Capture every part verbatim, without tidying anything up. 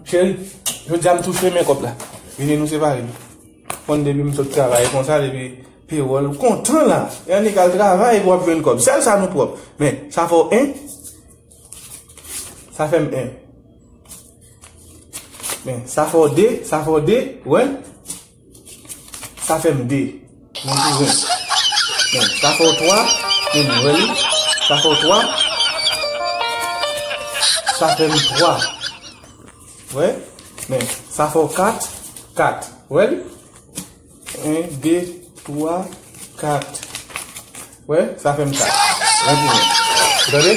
Cheri, jodi a m tou flemen kòb la. Vini nou separe li. Konn depi m sot travay konsa, depi pewòl, ou kontan la. E annik al travay pou w ap jwenn kòb. Sèl sa nou pwòp. Men, sa fè w en. Sa fè m en. Men, sa fè w de, sa fè w de, ou wè l? Sa fè m de. Men, ou wè l? Men, sa fè w twa, men, ou wè l? Sa fè w twa. Sa fè m twa. Wè? Men, sa fè w kat, kat. Ou wè l? En, de, twa, kat. Wè, sa fè m kat. Wè pou mwen. Ou tande?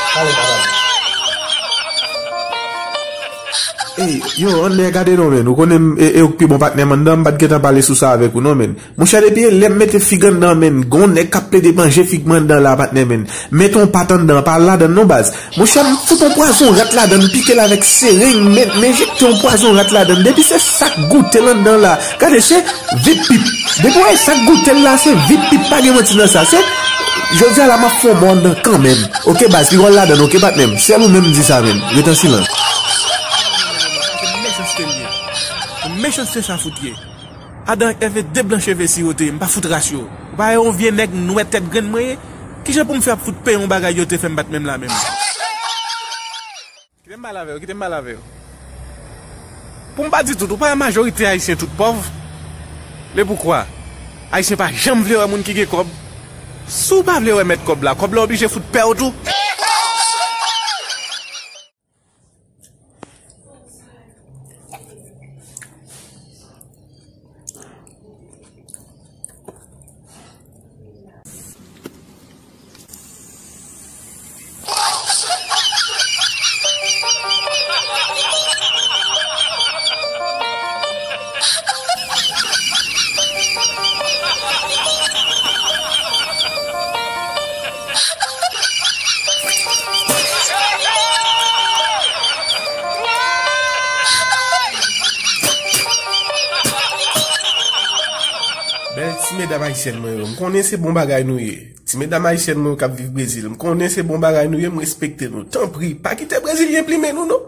Pale, papa. Ey, yo, Andrè, gade non, men. Ou konnen m, e, e ou k pi bon patnè m anndan, m pa t gentan pale sou sa avèk ou non, men. Monchè, depi lè m mete fig anndan, men, gon nèg k ap plede manje fig mwen anndan la, patnè, men. Mete yon pat anndan, pa al ladann non, baz. Monchè, m fout yon pwazon rat ladann, m pike l avèk sereng, m, m enjekte yon pwazon rat ladann. Depi se sa k goute l anndan la, gade, se vip pip. Depi w wè sa k goute l la, se vip pip, pa gen manti nan sa. Se, jodi a la, m ap fè yon mò anndan kanmenm. Oke, baz, pi w al ladann, oke, patnè m. Sèl ou menm m di sa, menm. Ret an silans. Se mechanste l ye. Se mechanste sa fout ye. Adan ak Èv e de blan cheve sirote, m pa fout ras yo. Ou pa wè yon vye nèg nwè tèt grenn mwen ye? Kijan pou m fè ap fout peye yon bagay yo te fè m pa t menm la menm? Kite m pale avè yo, kite m pale avè yo. Pou m pa di tout, ou pa wè majorite Ayisyen tout pòv? Le poukwa? Ayisyen pa janm vle wè moun ki gen kòb. Si w pa vle wè mèt kòb la, kòb la oblije fout pè w tou. Bèl ti medam ayisyèn mwen yo, m konnen se bon bagay nou ye. Ti medam ayisyèn mwen yo k ap viv Brezil, m konnen se bon bagay nou ye, m respekte nou. Tanpri, pa kite brezilyen plimen nou non.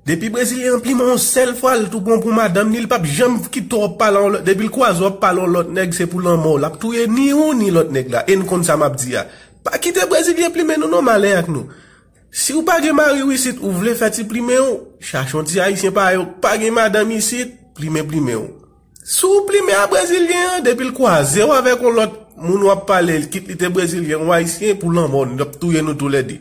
Depi brezilyen an plimen yon sèl fwa, l tou bon pou madanm ni, l p ap janm kite w ap pale yon lòt. Depi l kwaze w ap pale yon lòt nèg, se pou lanmò w. L ap touye ni ou ni lòt nèg la. E n konn sa m ap di a. Pa kite brezilyen plimen nou non, malè ak nou. Si w pa gen mari w isit, ou vle fè ti plimen w, chache yon ti ayisyen parèy ou k pa gen madanm isit, plimen plimen w. Si w plimen a brezilyen an, depi l kwaze w avèk yon lòt moun w ap pale, kit li te brezilyen ou ayisyen, pou lanmò, n ap touye nou toulède.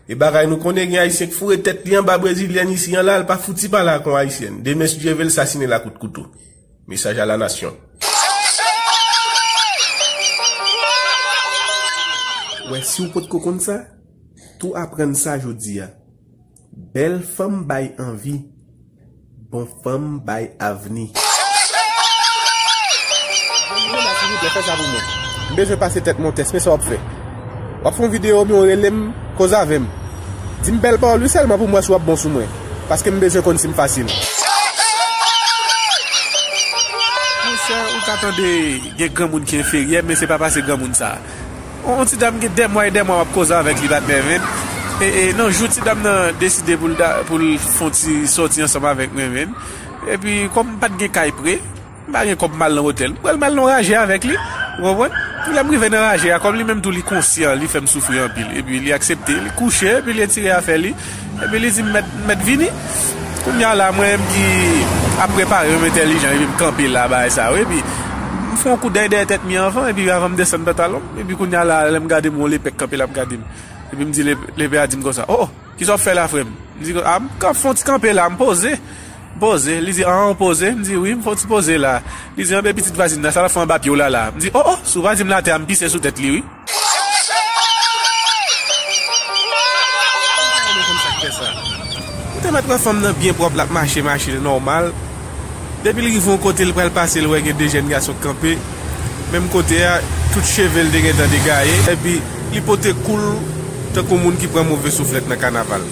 E bagay nou konnen, gen ayisyen k foure tèt li anba brezilyèn isi an la, l pa fouti pale ak yon ayisyèn. Demen, si Dye vle, l sasinen l a kout kouto. Mesaj a la nasyon. Wè, si w potko konn sa, tou aprann sa jodi a. Bèl fanm bay anvi, bon fanm bay avni. Silvouplè, fè sa pou mwen. M bezwen pase tèt mwen yon tès, men sa w ap fè. W ap fè yon videyo, oubyen w rele m, koze avè m. Di m bèl pawòl wi sèlman pou m wè si w ap bon sou mwen. Paske m bezwen konn si m fasil. Monchè, ou ka tande gen granmoun ki enferyè, men se pa pase granmoun sa. On, on ti dam gen dè mwa e dè mwa m ap koze avèk li, patnè, men. E, e, nan jou ti dam nan deside pou l da-, pou l fè on ti sòti ansanm avèk mwen, men. Epi, kòm m pa t gen kay pre, m pa gen kòb m al nan otèl. M pral m al nan raje avèk li, ou konprann? Pou lè m rive nan raje a, kòm li menm tou li konsyan, li fè m soufri anpil. Epi li aksepte, li kouche, epi li retire afè li. Epi li di m mèt, mèt vini. Kounye a la, mwen menm ki ap prepare m entèlijan, epi m kanpe la, bagay sa yo. Epi m fè yon kout dèyè dèyè tèt mi anvan, epi avan m desann pantalon m. Epi kounye a la, lè m gade m wè yon lepè k kanpe la ap gade m. Epi m di le-, lepè a di m konsa, "Oh, oh, kisa w ap fè la, frè m?" M di, "A, m ka fè yon ti kanpe la, m poze." M poze. Li di, "An, ou poze?" M di, "Wi, m fè yon ti poze la." Li di, "Anben pitit vwazin nan, sa l ap fè anba pye w la la?" M di, "Oh, oh, si w pa di m l atè a, m pise sou tèt li, wi." Ou te mèt wè fanm nan byen pwòp, l ap mache, mache nòmal. Depi l rive yon kote, l pral pase, l wè gen de jèn gason k kanpe. Menm kote a, tout cheve l te gentan degaye. Epi, li pote kou l tankou moun ki pran move souflèt nan kanaval.